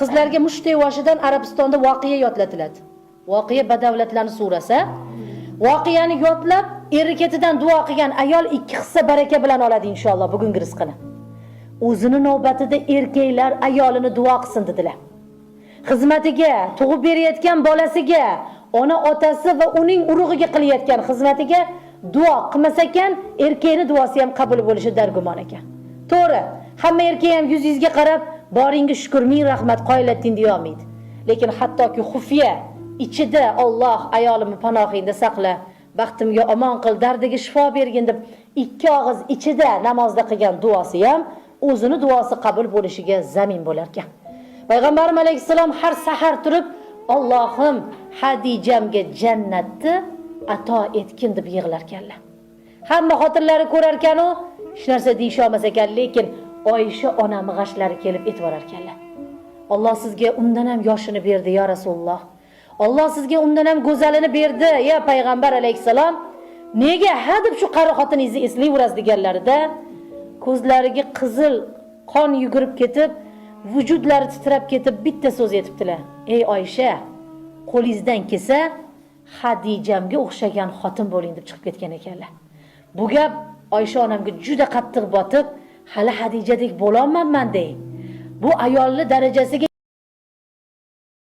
Qizlarga mushtday yoshidan Arabistonda voqea yodlatiladi. Voqea badavlatlarni surasi. Voqeani yodlab, eri ketidan duo qilgan ayol 2 hissa baraka bilan oladi inshaalloh bugungi rizqini. O'zini navbatida erkaklar ayolini duo qilsin dedilar. Xizmatiga, tug'ib berayotgan bolasiga, ona otasi va uning urug'iga qilayotgan xizmatiga duo qilmas ekan, erkakning duosi ham qabul bo'lishi dargumon ekan. To'g'ri, hamma erkak ham yuzingizga qarab, boringga shukr, ming rahmat, qoyillatding deya olmaydi. Lekin hattoki xufiya ichida Alloh ayolimni panohingda saqla, baxtimga omon qil, dardiga shifo bergin deb ikki og'iz ichida namozda qilgan duosi ham o'zini duosi qabul bo'lishiga zamin bo'lar ekan. Payg'ambarimiz alayhissalom har sahar turib, Allohim Hadijamga jannatni ato etgin deb yig'larkanlar. Hamma xotinlari ko'rar ekan-u, hech narsa deyisha olmas ekan, lekin Oysha onam g'ashlari kelib e'tiborar ekanlar. Alloh sizga undan ham yoshini berdi, ya Rasululloh. Alloh sizga undan ham go'zalini berdi, ya payg'ambar alayhissalom. Nega ha deb shu qari xotiningizni eslayverasiz deganlarida ko'zlariga qizil qon yugurib ketib, vujudlari titrab ketib bitta so'z aytibdilar. Ey Oysha, qo'lingizdan kelsa Hadijamga o'xshagan xotin bo'ling deb chiqib ketgan ekanlar. Bu gap Oysha onamga juda qattiq botib, hali Hadijadek bo'lolmanman dey. Bu ayolni darajasiga